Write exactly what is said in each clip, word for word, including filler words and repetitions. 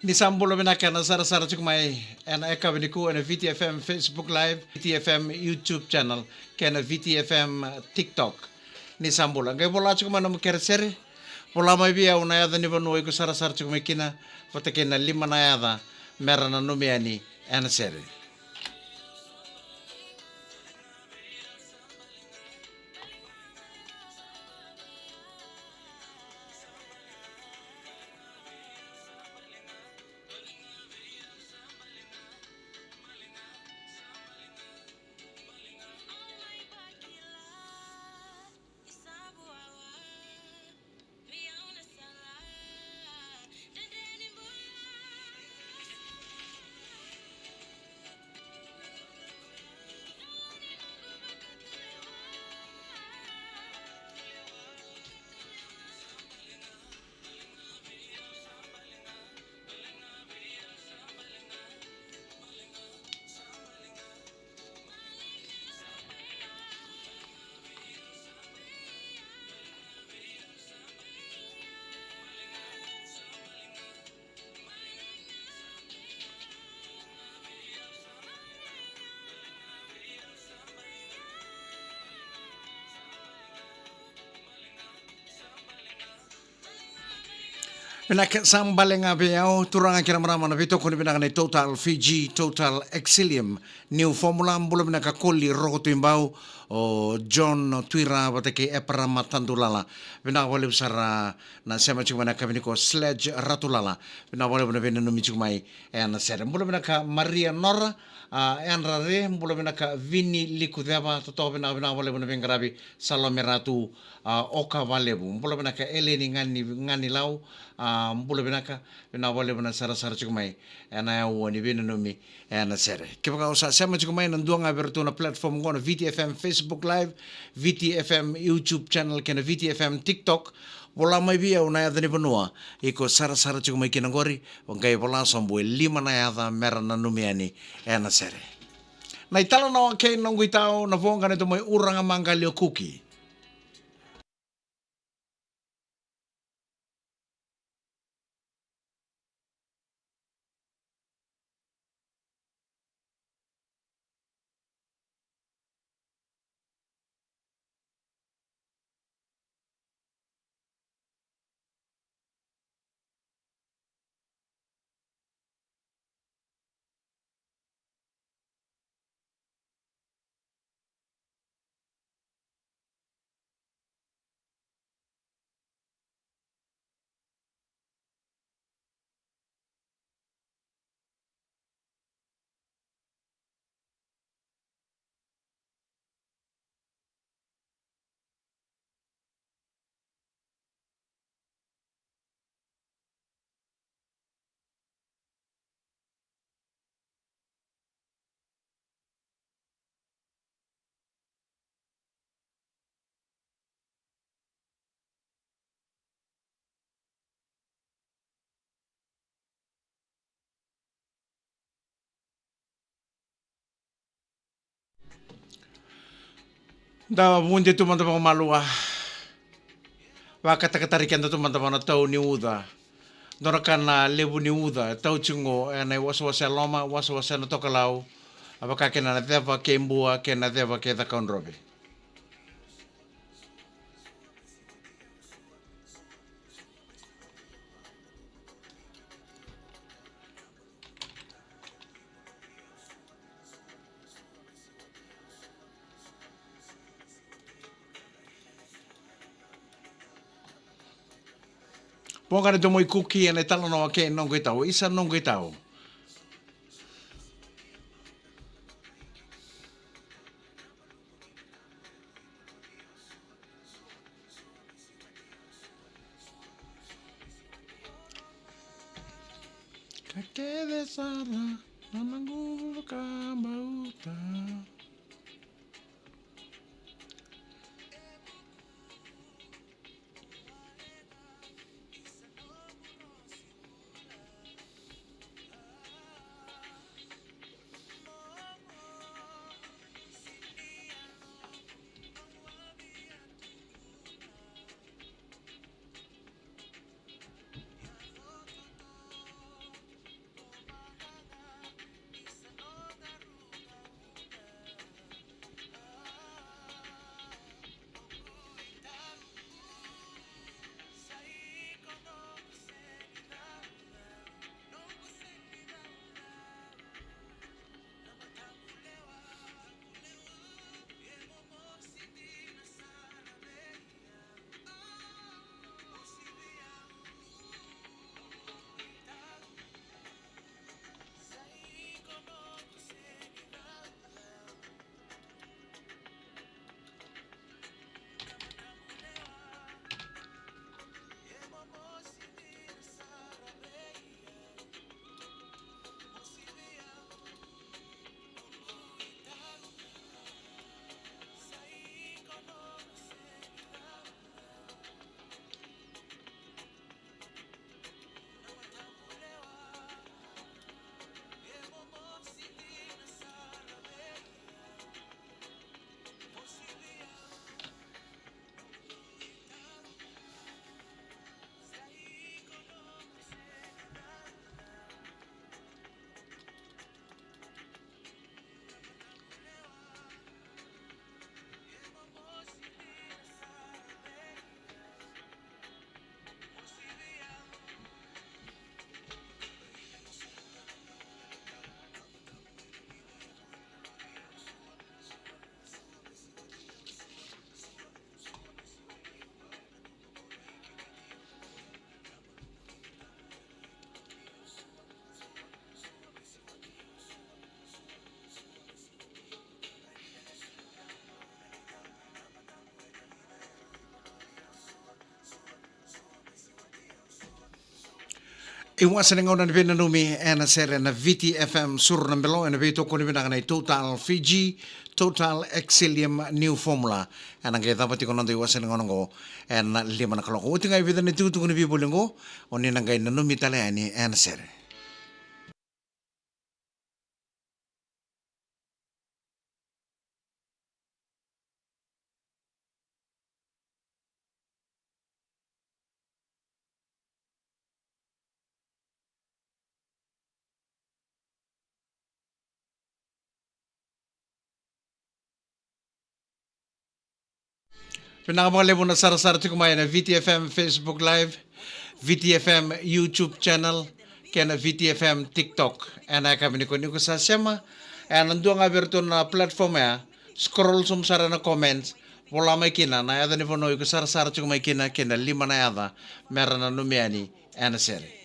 Ni sa bula vinaka ena sarasara tiko mai ena yakavi nikua ena V T F M Facebook Live, V T F M YouTube channel, kei na V T F M TikTok. Ni sa bula. Qai vola tiko mai nomu kerekere. Vola mai vei au na yaca ni vanua iko sarasara tiko mai kina, vata kei na lima na yaca mera nanumi yani ena sere. Vinaka, sa bale ga vei au, turaga kei na marama na veitokoni vinaka nei Total Fiji, Total Excellium, New Formula. Bula vinaka Koli Rokotuibau, o John Tuira vata kei Eparama Tadulala. Vinaka vakalevu sara na sema tiko mai na yakavi nikua, Sledge Ratulala. Vinaka vakalevu na veinanumi tiko mai ena sere. Bula vinaka Maria Nora, a, Yadra Re, bula vinaka Vini Likuceva, totoka vinaka, vinaka vakalevu na veiqaravi, Salome Ratu, a, Oka Valevu. Bula vinaka Eleni Gani, Ganilau, a, bula vinaka, vinaka vakalevu na sarasara tiko mai ena aua ni veinanumi ena sere. Kevaka o sa sema tiko mai na dua ga vei iratou na platform qo, na V T F M Facebook Live, V T F M YouTube channel kei na V T F M TikTok, vola mai vei au na yaca ni vanua iko sarasara tiko mai kina qori, o qai vola sobu e lima na yaca mera nanumi yani ena sere. Na italanoa kei noqu itau, na voqa na Domo i Uraga Maqali o Kuki. Da vudi tu mada vakamalua. Vakatakatari keda tu mada vaka na tau ni uca. Dua na ka na levu ni uca e tau tiko qo ena iwasewase loma, wasewase na tokalau. A vaka kina na ceva kei Bua kei na ceva kei Cakaudrove. Voqa na Domo i Kuki ena italanoa kei noqu itau, isa noqu itau. Ka kece sara na noqu vakabauta. Iwase ni gauna ni veinanumi ena sere na Viti F M, suru na belo ena veitokoni vinaka na i Total Fiji, Total Exilium New Formula. Ena qai cava tiko noda iwase ni gauna oqo ena lima na kaloko. Oti ga e vica na itukutuku ni vivoli oqo, o ni na qai nanumi tale yani ena sere. Vinaka vakalevu na sarasara tiko mai ena Viti F M Facebook Live, Viti F M YouTube channel, kei na Viti F M TikTok. Ena yakavi nikua ni ko sa sema, ena dua ga vei iratou na platform ya, scroll sobu sara ena comments, vola mai kina na yaca ni vanua iko sarasara tiko mai kina kei na lima na yaca mera nanumi yani ena sere.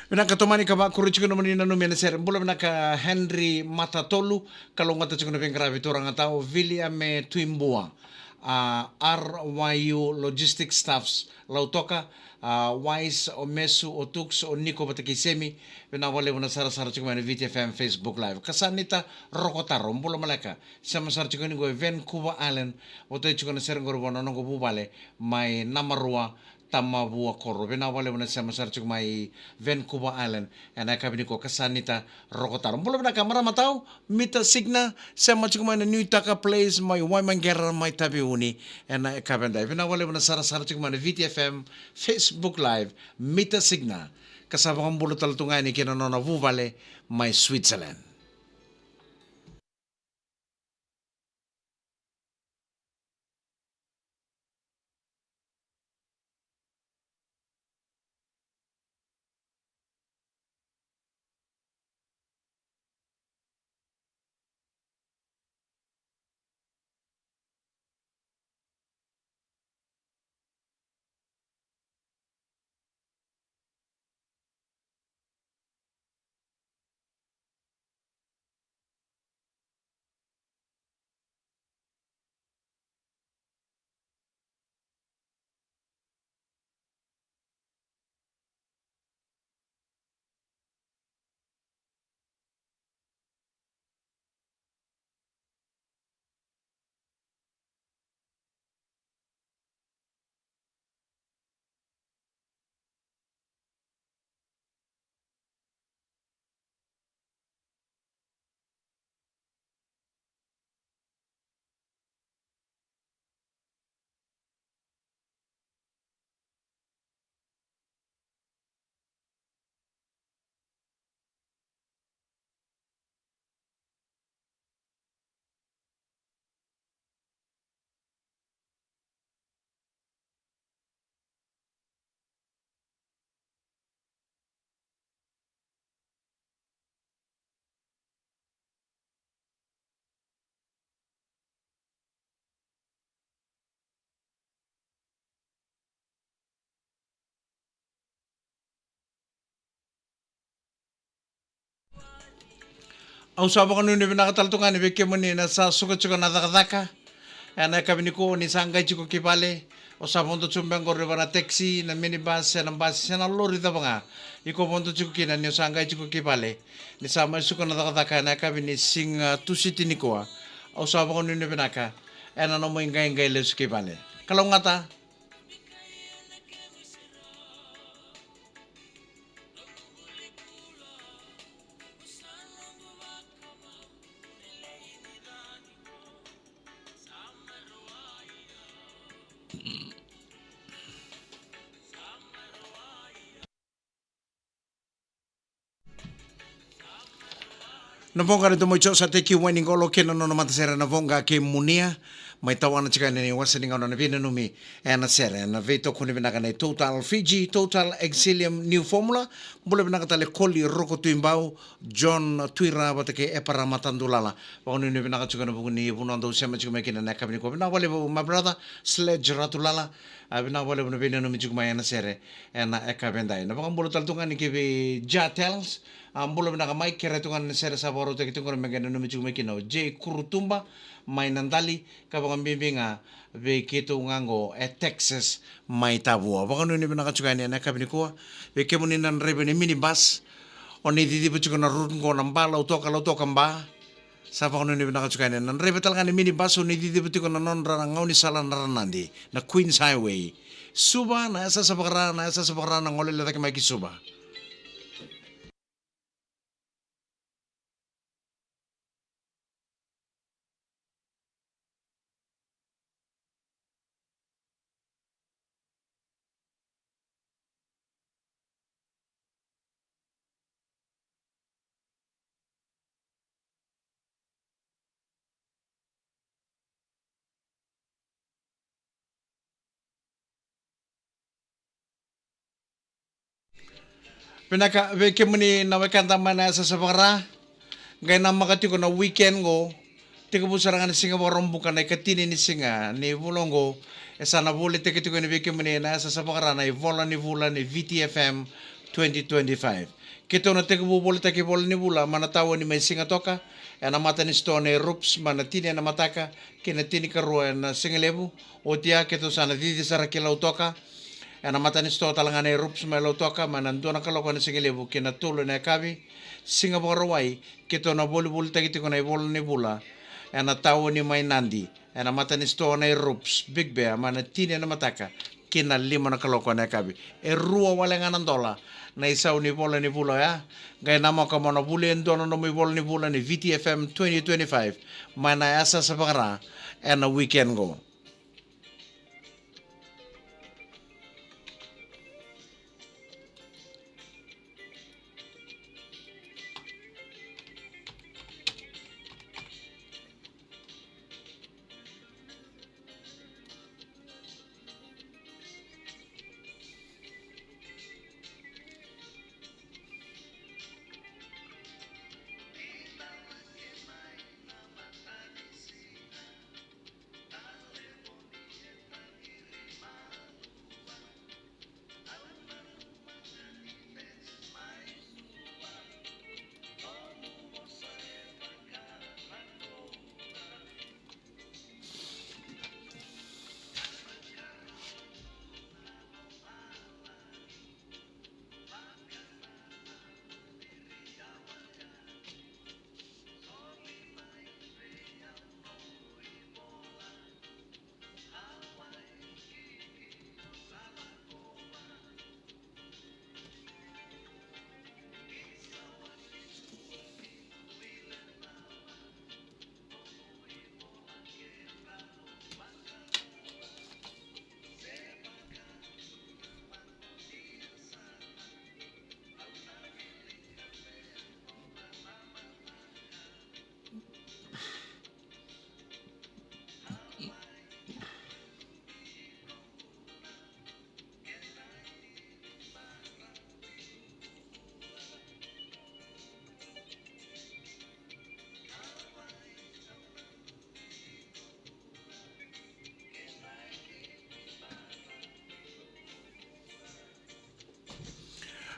Vinaka, tomani ka vakuri tiko nomuni nanumi ena sere. Bula vinaka Henry Matatolu, kalougata tiko na veiqaravi, turaga tau Viliame Tuibua, a, R Y U Logistics Staffs, Lautoka, a, Wise, o Mesu, o Tux, o Niko vata kei Semi. Vinaka vakalevu na sarasara tiko mai na Viti F M Facebook Live. Kasanita Rokotaro, bula maleka. Sema sara tiko ni qo e Vancouver Island, votai tiko na sere qori vua na noqu vuvale mai Namarua, Tamavua Koro. Vinaka vakalevu na sema sara tiko mai Vancouver Island ena yakavi nikua, Kasanita Rokotaro. Bula vinaka marama tau, Mita Signa, sema tiko mai na New Taka Place mai Waimaqera mai Taveuni ena yakavi edai. Vinaka vakalevu na sarasara tiko mai na Viti F M Facebook Live, Mita Signa. Ka sa vakabula tale tu ga yani kei na nona vuvale mai Switzerland. Au sa vakanuinui vinaka tale tu ga yani vei kemuni na sa suka tiko na cakacaka. Ena yakavi nikua ni sa qai tiko ki vale, o sa vodo tu beka qori vei na taxi, na minibus, se na basi, se na lori cava ga iko vodo tiko kina, ni o sa qai tiko ki vale, ni sa mai suka na cakacaka ena yakavi ni siga Tusiti nikua. Au sa vakanuinui vinaka ena nomu iqaiqai lesu ki vale. Kalougata. Na voqa na Domoijo sa tekivu mai ni qolo kei na nona matasere na voqa kei Munia. Mai tawana tiko yani na iwase ni gauna na veinanumi ena sere, na veitokoni vinaka na Total Fiji, Total Exilium New Formula. Bula vinaka tale Koli Roko Tuibau, John Tuira vata kei Eparama Tadulala. Vakanuinui vinaka tiko ena vuku ni vanua dou sema tiko mai kina ena yakavi nikua. Vinaka vakalevu my brother Sledge Ratulala. A, vinaka vakalevu na veinanumi tiko mai ena sere ena yakavi edai. Na vakabula tale tu ga yani ki vei Jatels. A, bula vinaka mai, kerea tu ga na sere sa vakarautaki tiko qori me qai nanumi tiko mai kina o J Kurutuba. mai Nadali, ka vakabibi ga vei keitou ga qo e Texas mai Tavua. Vakanuinui vinaka tiko yani ena yakavi nikua vei kemuni na draiva ni minibus, o ni ciciva tiko na route qo na Ba Lautoka, Lautoka Ba. Sa vakanuinui vinaka tiko yani na draiva tale ga ni minibus, o ni ciciva tiko na nodra na gaunisala na Ranadi, na Queens Highway. Suva, na yasayasa vakara, na yasayasa vakara na gole cake mai ki Suva. Vinaka vei kemuni na wekada mai na yasayasa vakara. Qai namaka tiko na weekend qo. Tekivu sara ga na siga Vakaraubuka na ikatini ni siga ni vula oqo. E sa na volitaki tiko yani vei kemuni na yasayasa vakara na ivola ni vula ni V T F M twenty twenty-five. Keitou na tekivu volitaki ivola ni vula mai na taoni mai Sigatoka, ena mata ni sitoa na Rups mai na tini ena mataka kei na tinikarua ena sigalevu. Oti ya keitou sa na cici sara ki Lautoka, ena mata ni sitoa tale ga na Rups mai Lautoka mai na dua na kaloko ena sigalevu ki na tolu ena yakavi. Siga Vakarauwai keitou na volivolitaki tiko na ivola ni vula ena taoni mai Nadi, ena mata ni sitoa na Rups Big Bear mai na tini ena mataka ki na lima na kaloko ena yakavi. E rua wale ga na dola na isau ni vola ni vula oya. Qai namaka mo na vuli e dua na nomu ivola ni vula ni V T F M twenty twenty-five mai na yasayasa vakara ena weekend qo.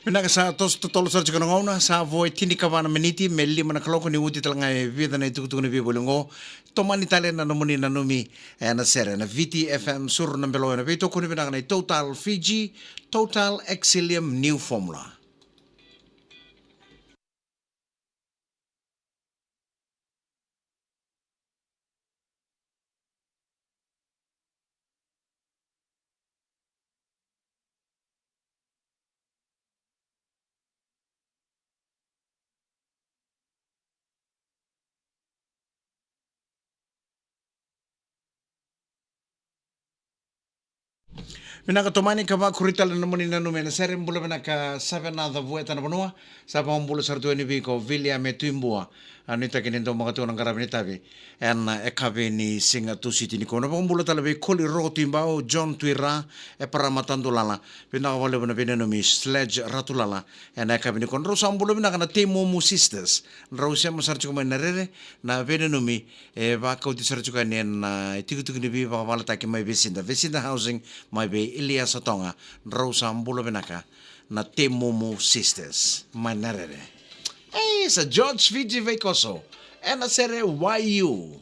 Vinaka, sa toso totolo sara tiko na gauna, sa vo e tinikava na miniti me lima na kaloko ni oti tale ga e vica na itukutuku ni veivoliti oqo. Tomani tale na nomuni nanumi ena sere na V T F M Suru na Belo ena veitokoni vinaka na iTotal Fiji, Total Exilium New Formula. Vinaka, tomani ka vakuri tale na nomuni nanumi ena sere. Bula vinaka Savenaca Vueta na vanua. Sa vakabula sara tu yani vei iko Viliame Tuibua. A nuitaki ni dau maka tu na qaravi ni tavi ena yakavi ni siga Tusiti nikua. Na vakabula tale vei Koli Roko Tuibau, John Tuira, e Parama Tadulala. Vinaka vakalevu na veinanumi Sledge Ratulala ena yakavi nikua. Drau sa bula vinaka na Teimomo Sisters. Drau sema sara tiko mai na rere na veinanumi e vakauti sara tiko yani ena itikotiko ni veivakavalataki mai Vesida, Vesida Housing, mai vei Iliasa Toga. Drau sa bula vinaka na Teimomo Sisters mai na rere. Ei, sa George Fiji Veikoso ena sere Why You.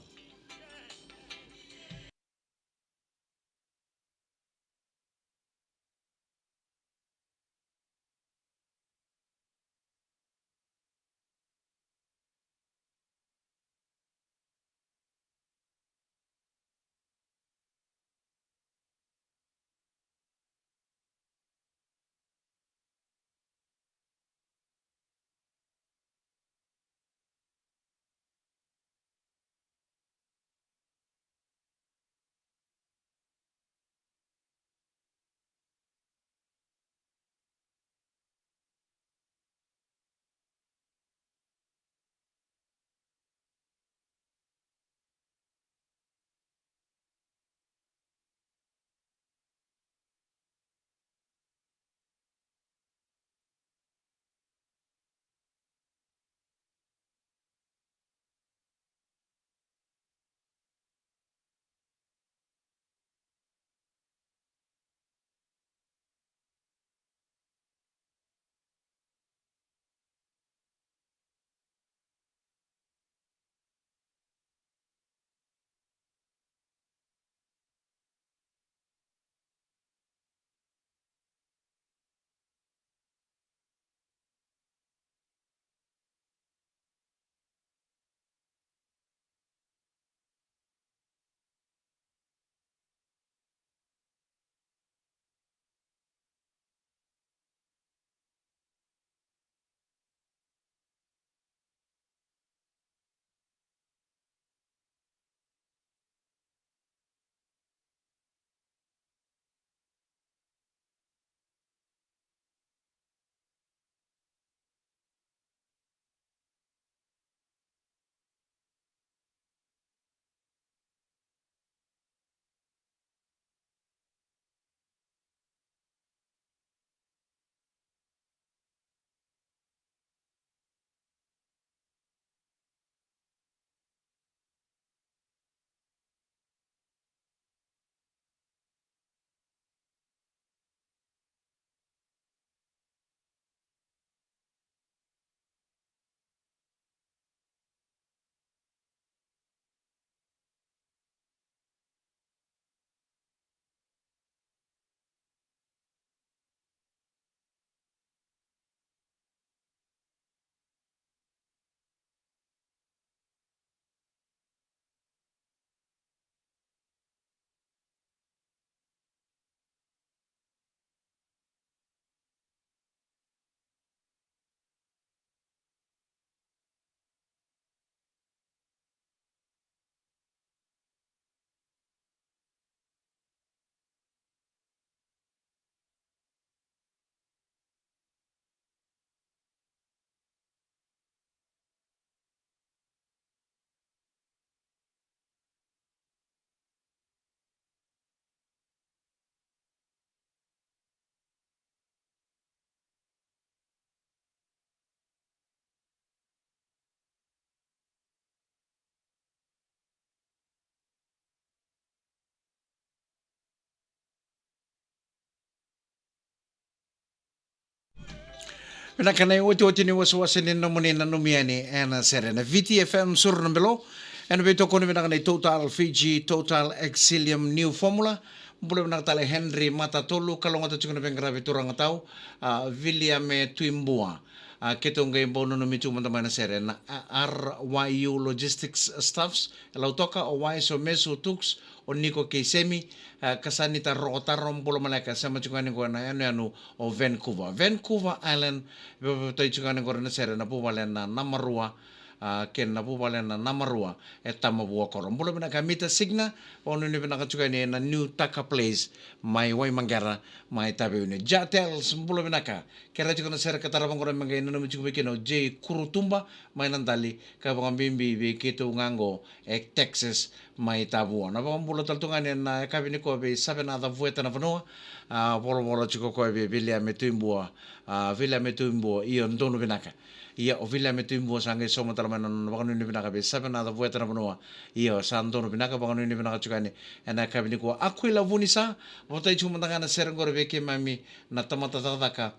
Vinaka na iotioti ni wasewase ni nomuni nanumi yani ena sere na V T F M Suru na Belo. Ena veitokoni vinaka na Total Fiji, Total Exilium New Formula. Bula vinaka tale Henry Matatolu, kalougata tiko na veiqaravi turaga tau, a, Viliame Tuibua. A, keitou qai bau nanumi tiko mada mai na sere na, a, R Y U Logistics Staffs, e Lautoka, o Wise, o Mesu, o Tuks, o Niko kei Semi, a, ka sa ni ta roko taro, bula maleka, sema tiko yani qo na yanuyanu o Vancouver. Vancouver Island, veveveta tiko yani qo na sere na vuvale na Namarua, a, kei na vuvale na Namarua, e Tamavua Koro. Bula vinaka Mita Signa, vakanuinui vinaka tiko yani na New Taka Place, mai Waimaqera, mai Taveuni. Jatels, bula vinaka. Kera tiko na sere ka tarava qo me qai nanumi tiko mai kina o J Kurutuba, mai Nadali, ka vakabibi vei keitou ga qo e Texas, mai Tavua. Na vakabula tale tu ga ni na yakavi nikua vei Savenaca Vueta na vanua, a, volavola tiko koya vei Viliame Tuibua, a, Viliame Tuibua, io donu vinaka. Ia o Viliame Tuibua sa qai sauma tale mai na nona vakanuinui vinaka vei Savenaca Vueta na vanua, io sa donu vinaka, vakanuinui vinaka tiko yani ena yakavi nikua. Akuila Vunisa, votai tiko mada ga na sere qori vei keimami na tamata cakacaka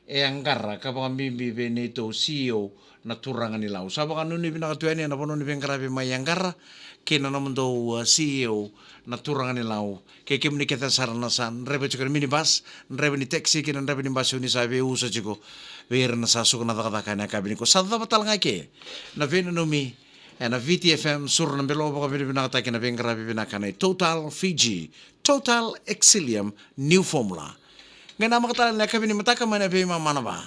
e Aqara, ka vakabibi vei neitou C E O na turaga ni Lau. Sa vakanuinui vinaka tu yani ena vanua ni veiqaravi mai Aqara, kei na nomudou, uh, C E O na turaga ni Lau. Kei kemuni kece sara na sa draiva tiko na minibus, draiva ni taxi, kei na draiva ni basi, oni sa veiusa tiko vei ira na sa suka na cakacaka ena yakavi nikua. Sa cava tale ga ke na veinanumi ena V T F M Suru na Belo, vakavinavinakataki na veiqaravi vinaka na Total Fiji, Total Exilium New Formula. Qai namaka tale na yakavi ni mataka mai na veimama na va.